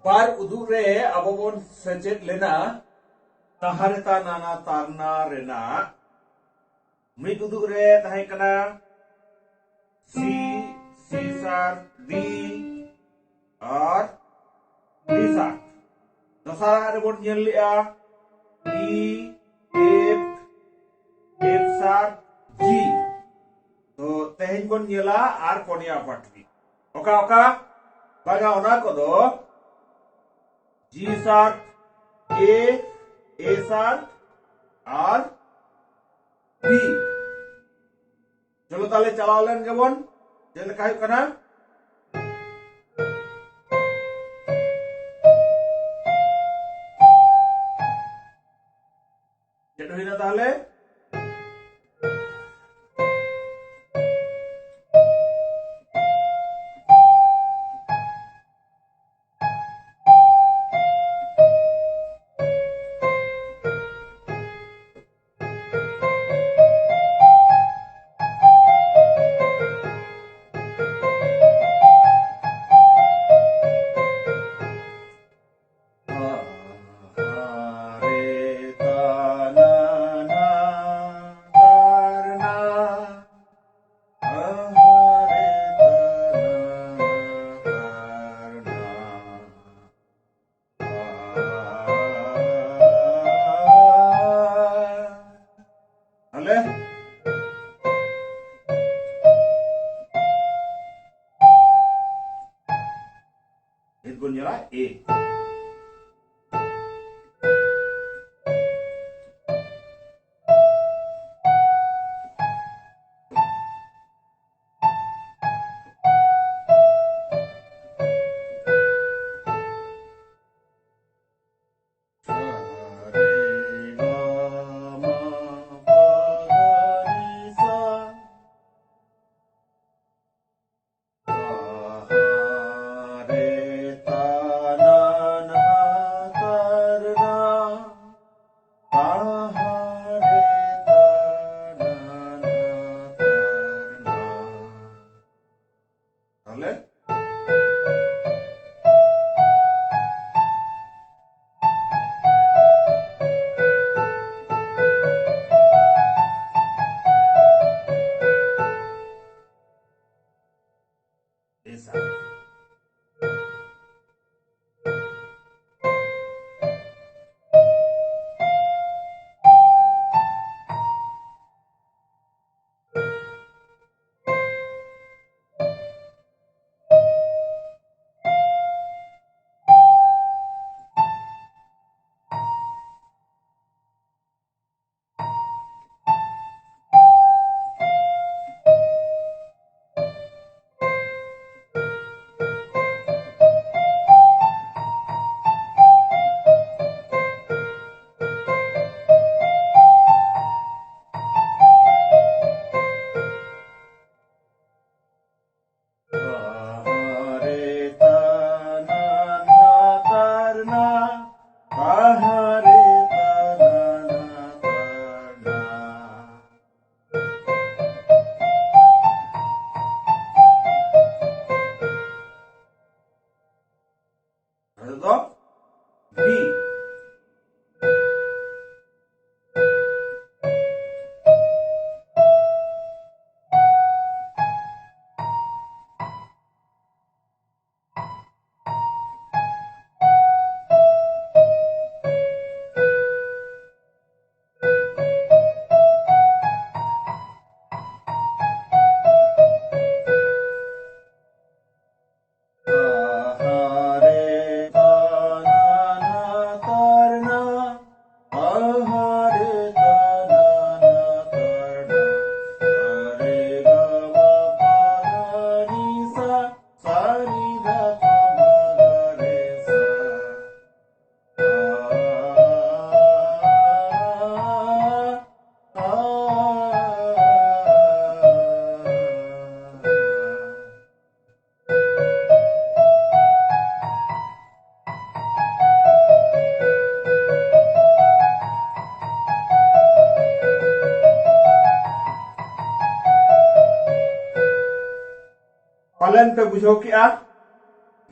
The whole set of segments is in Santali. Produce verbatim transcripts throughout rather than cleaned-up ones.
ᱵᱟᱨ ᱩᱫᱩᱜ ᱨᱮ ᱟᱵᱚ ᱵᱚᱱ ᱥᱮᱪᱮᱫ ᱞᱮᱱᱟ ᱛᱟᱦᱟᱨᱮᱛᱟ ᱱᱟᱱᱟ ᱛᱟᱨᱱᱟ ᱨᱮᱱᱟᱜ᱾ ᱢᱤᱫ ᱩᱫᱩᱜ ᱨᱮ ᱛᱟᱦᱮᱸ ᱠᱟᱱᱟ C, C sharp, D ᱟᱨ D sharp᱾ ᱫᱚᱥᱟᱨᱟᱜ ᱨᱮᱵᱚᱱ ᱧᱮᱞ ᱞᱮᱜᱼᱟ E, F, F sharp, G᱾ ᱛᱚ ᱛᱮᱦᱮᱧ ᱵᱚᱱ ᱧᱮᱞᱟ ᱟᱨ ᱯᱚᱱᱭᱟ ᱯᱟᱴᱨᱤ᱾ ᱚᱠᱟ ᱚᱠᱟ? ᱵᱟᱝᱟ, ᱚᱱᱟ ᱠᱚᱫᱚ G sharp, A, A sharp R B᱾ ᱪᱚᱞᱚ ᱛᱟᱦᱞᱮ ᱪᱟᱞᱟᱣ ᱞᱮᱱ ᱜᱮᱵᱚᱱ᱾ ᱪᱮᱫ ᱞᱮᱠᱟ ᱦᱩᱭᱩᱜ ᱠᱟᱱᱟ? ᱪᱮᱫ ᱦᱩᱭᱱᱟ ᱛᱟᱦᱞᱮ? ᱛᱟᱦᱞᱮ ᱱᱤᱛ ᱵᱚᱱ ᱧᱮᱞᱟ A᱾ ᱚᱱᱟ ᱫᱚ ᱵᱤ᱾ ᱯᱟᱞᱮᱱ ᱯᱮ ᱵᱩᱡᱷᱟᱹᱣ ᱠᱮᱜᱼᱟ,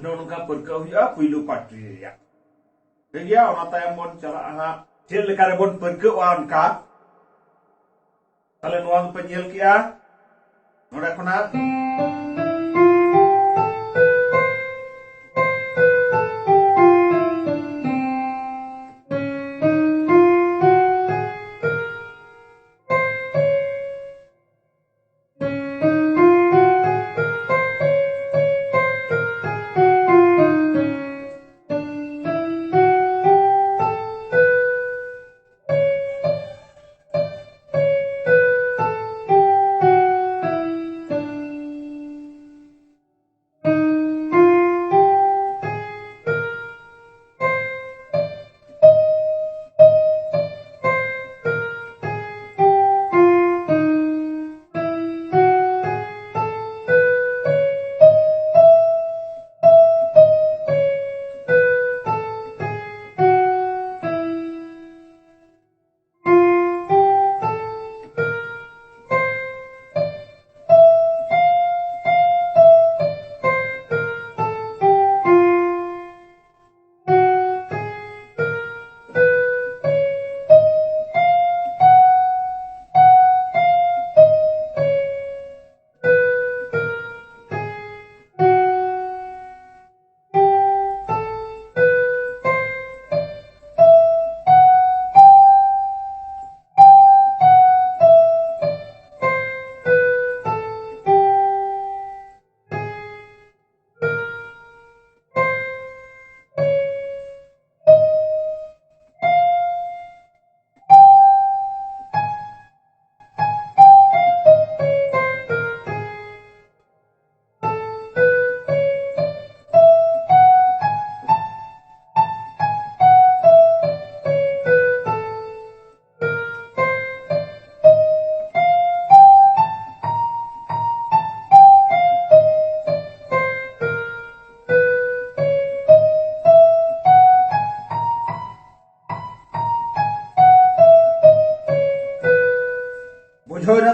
ᱱᱚᱜᱼᱚ ᱱᱚᱝᱠᱟ ᱯᱟᱹᱨᱠᱟᱹᱣ ᱦᱩᱭᱩᱜᱼᱟ ᱯᱩᱭᱞᱩ ᱯᱟᱴᱨᱤ ᱨᱮᱭᱟᱜ᱾ ᱴᱷᱤᱠ ᱜᱮᱭᱟ, ᱚᱱᱟ ᱛᱟᱭᱚᱢ ᱵᱚᱱ ᱪᱟᱞᱟᱜᱼᱟ ᱦᱟᱸᱜ ᱪᱮᱫ ᱞᱮᱠᱟ ᱨᱮᱵᱚᱱ ᱯᱟᱹᱨᱠᱟᱹᱣᱼᱟ ᱚᱱᱠᱟ᱾ ᱛᱟᱦᱞᱮ ᱱᱚᱣᱟ ᱫᱚᱯᱮ ᱧᱮᱞ ᱠᱮᱜᱼᱟ, ᱱᱚᱰᱮ ᱠᱷᱚᱱᱟᱜ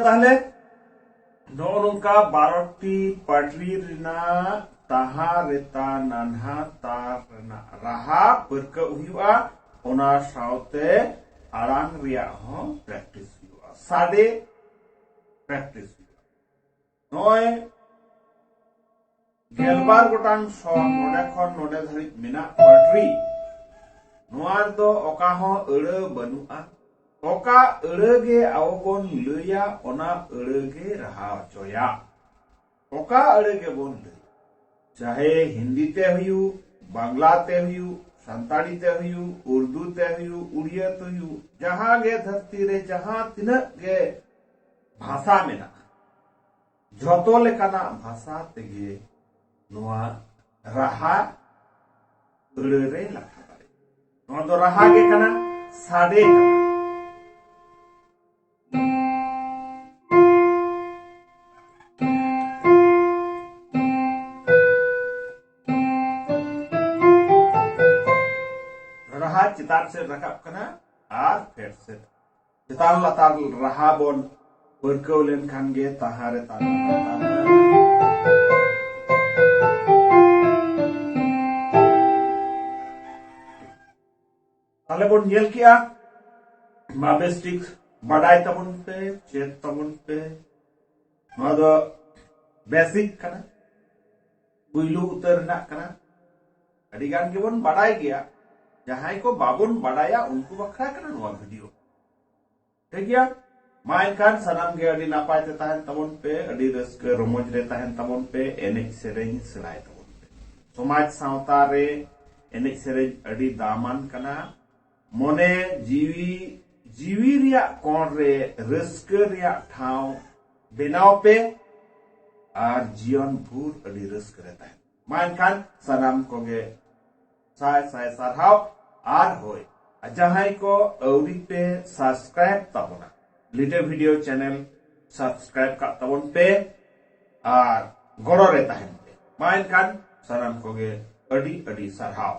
ᱛᱟᱦᱞᱮ ᱱᱚᱜᱼᱚ ᱱᱚᱝᱠᱟ ᱵᱟᱨᱚᱴᱤ ᱯᱟᱴᱨᱤ ᱨᱮᱱᱟᱜ ᱛᱟᱦᱟ, ᱨᱮᱛᱟ, ᱱᱟᱱᱦᱟ ᱛᱟᱨ ᱨᱮᱱᱟᱜ ᱨᱟᱦᱟ ᱯᱟᱹᱨᱠᱟᱹᱣ ᱦᱩᱭᱩᱜᱼᱟ᱾ ᱚᱱᱟ ᱥᱟᱶᱛᱮ ᱟᱲᱟᱝ ᱨᱮᱭᱟᱜ ᱦᱚᱸ ᱯᱨᱮᱠᱴᱤᱥ ᱦᱩᱭᱩᱜᱼᱟ, ᱥᱟᱰᱮ ᱯᱨᱮᱠᱴᱤᱥ ᱦᱩᱭᱩᱜᱼᱟ᱾ ᱱᱚᱜᱼᱚᱭ ᱜᱮᱞᱵᱟᱨ ᱜᱚᱴᱟᱝ ᱥᱚᱨ ᱱᱚᱰᱮ ᱠᱷᱚᱱ ᱱᱚᱰᱮ ᱫᱷᱟᱹᱨᱤᱡ ᱢᱮᱱᱟᱜ ᱯᱟᱹᱴᱨᱤ, ᱱᱚᱣᱟ ᱨᱮᱫᱚ ᱚᱠᱟ ᱦᱚᱸ ᱟᱹᱲᱟᱹ ᱵᱟᱹᱱᱩᱜᱼᱟ᱾ ᱚᱠᱟ ᱟᱹᱲᱟᱹ ᱜᱮ ᱟᱵᱚ ᱵᱚᱱ ᱞᱟᱹᱭᱟ, ᱚᱱᱟ ᱟᱹᱲᱟᱹ ᱜᱮ ᱨᱟᱦᱟ ᱦᱚᱪᱚᱭᱟ᱾ ᱚᱠᱟ ᱟᱹᱲᱟᱹ ᱜᱮᱵᱚᱱ ᱞᱟᱹᱭ, ᱪᱟᱦᱮ ᱦᱤᱱᱫᱤ ᱛᱮ ᱦᱩᱭᱩᱜ, ᱵᱟᱝᱞᱟ ᱛᱮ ᱦᱩᱭᱩᱜ, ᱥᱟᱱᱛᱟᱲᱤ ᱛᱮ ᱦᱩᱭᱩᱜ, ᱩᱨᱫᱩ ᱛᱮ ᱦᱩᱭᱩᱜ, ᱩᱲᱤᱭᱟ ᱛᱮ ᱦᱩᱭᱩᱜ, ᱡᱟᱦᱟᱸ ᱜᱮ ᱫᱷᱟᱹᱨᱛᱤ ᱨᱮ ᱡᱟᱦᱟᱸ ᱛᱤᱱᱟᱹᱜ ᱜᱮ ᱵᱷᱟᱥᱟ ᱢᱮᱱᱟᱜᱼᱟ, ᱡᱷᱚᱛᱚ ᱞᱮᱠᱟᱱᱟᱜ ᱵᱷᱟᱥᱟ ᱛᱮᱜᱮ ᱱᱚᱣᱟ ᱨᱟᱦᱟ ᱟᱹᱲᱟᱹ ᱨᱮ ᱞᱟᱴᱷᱟ ᱫᱟᱲᱮᱭᱟᱜᱼᱟ᱾ ᱱᱚᱣᱟ ᱫᱚ ᱨᱟᱦᱟ ᱜᱮ ᱠᱟᱱᱟ, ᱥᱟᱰᱮ ᱠᱟᱱᱟ᱾ ᱨᱟᱦᱟ ᱪᱮᱛᱟᱱ ᱥᱮᱫ ᱨᱟᱠᱟᱵ ᱠᱟᱱᱟ ᱟᱨ ᱯᱷᱮᱰ ᱥᱮᱫ᱾ ᱪᱮᱛᱟᱱ ᱞᱟᱛᱟᱨ ᱨᱟᱦᱟ ᱵᱚᱱ ᱯᱟᱹᱨᱠᱟᱹᱣ ᱞᱮᱱᱠᱷᱟᱱ ᱜᱮ ᱛᱟᱦᱟ ᱨᱮ ᱛᱟᱦᱟ᱾ ᱛᱟᱦᱞᱮ ᱵᱚᱱ ᱧᱮᱞ ᱠᱮᱜᱼᱟ, ᱢᱟ ᱵᱮᱥ ᱴᱷᱤᱠ ᱵᱟᱰᱟᱭ ᱛᱟᱵᱚᱱ ᱯᱮ, ᱪᱮᱫ ᱛᱟᱵᱚᱱ ᱯᱮ᱾ ᱱᱚᱣᱟ ᱫᱚ ᱵᱮᱥᱤᱠ ᱠᱟᱱᱟ, ᱯᱩᱭᱞᱩ ᱩᱛᱟᱹᱨ ᱨᱮᱱᱟᱜ ᱠᱟᱱᱟ᱾ ᱟᱹᱰᱤ ᱜᱟᱱ ᱜᱮᱵᱚᱱ ᱵᱟᱰᱟᱭ ᱜᱮᱭᱟ, ᱡᱟᱦᱟᱸᱭ ᱠᱚ ᱵᱟᱵᱚᱱ ᱵᱟᱰᱟᱭᱟ ᱩᱱᱠᱩ ᱵᱟᱠᱷᱨᱟ ᱠᱟᱱᱟ ᱱᱚᱣᱟ ᱵᱷᱤᱰᱤᱭᱳ᱾ ᱴᱷᱤᱠ ᱜᱮᱭᱟ, ᱢᱟ ᱮᱱᱠᱷᱟᱱ ᱥᱟᱱᱟᱢ ᱜᱮ ᱟᱹᱰᱤ ᱱᱟᱯᱟᱭ ᱛᱮ ᱛᱟᱦᱮᱱ ᱛᱟᱵᱚᱱ ᱯᱮ, ᱟᱹᱰᱤ ᱨᱟᱹᱥᱠᱟᱹ ᱨᱚᱢᱚᱡᱽ ᱨᱮ ᱛᱟᱦᱮᱱ ᱛᱟᱵᱚᱱ ᱯᱮ, ᱮᱱᱮᱡ ᱥᱮᱨᱮᱧ ᱥᱮᱬᱟᱭ ᱛᱟᱵᱚᱱ ᱯᱮ᱾ ᱥᱚᱢᱟᱡᱽ ᱥᱟᱶᱛᱟ ᱨᱮ ᱮᱱᱮᱡ ᱥᱮᱨᱮᱧ ᱟᱹᱰᱤ ᱫᱟᱢᱟᱱ ᱠᱟᱱᱟ᱾ ᱢᱚᱱᱮ ᱡᱤᱣᱤ, ᱡᱤᱣᱤ ᱨᱮᱭᱟᱜ ᱠᱚᱬ ᱨᱮ ᱨᱟᱹᱥᱠᱟᱹ ᱨᱮᱭᱟᱜ ᱴᱷᱟᱶ ᱵᱮᱱᱟᱣ ᱯᱮ ᱟᱨ ᱡᱤᱭᱚᱱ ᱵᱷᱳᱨ ᱟᱹᱰᱤ ᱨᱟᱹᱥᱠᱟᱹ ᱨᱮ ᱛᱟᱦᱮᱱ᱾ ᱢᱟ ᱮᱱᱠᱷᱟᱱ ᱥᱟᱱᱟᱢ ᱠᱚᱜᱮ ᱥᱟᱭ ᱥᱟᱭ ᱥᱟᱨᱦᱟᱣ᱾ ᱟᱨ ᱦᱳᱭ, ᱡᱟᱦᱟᱸᱭ ᱠᱚ ᱟᱹᱣᱨᱤ ᱯᱮ ᱥᱟᱵᱥᱠᱨᱟᱭᱤᱵ ᱛᱟᱵᱚᱱᱟ, ᱞᱤᱴᱟᱹ ᱵᱷᱤᱰᱤᱭᱳ ᱪᱮᱱᱮᱞ ᱥᱟᱵᱥᱠᱨᱟᱭᱤᱵ ᱠᱟᱜ ᱛᱟᱵᱚᱱ ᱯᱮ ᱟᱨ ᱜᱚᱲᱚ ᱨᱮ ᱛᱟᱦᱮᱱ ᱯᱮ᱾ ᱢᱟ ᱮᱱᱠᱷᱟᱱ ᱥᱟᱱᱟᱢ ᱠᱚᱜᱮ ᱟᱹᱰᱤ ᱟᱹᱰᱤ ᱥᱟᱨᱦᱟᱣ᱾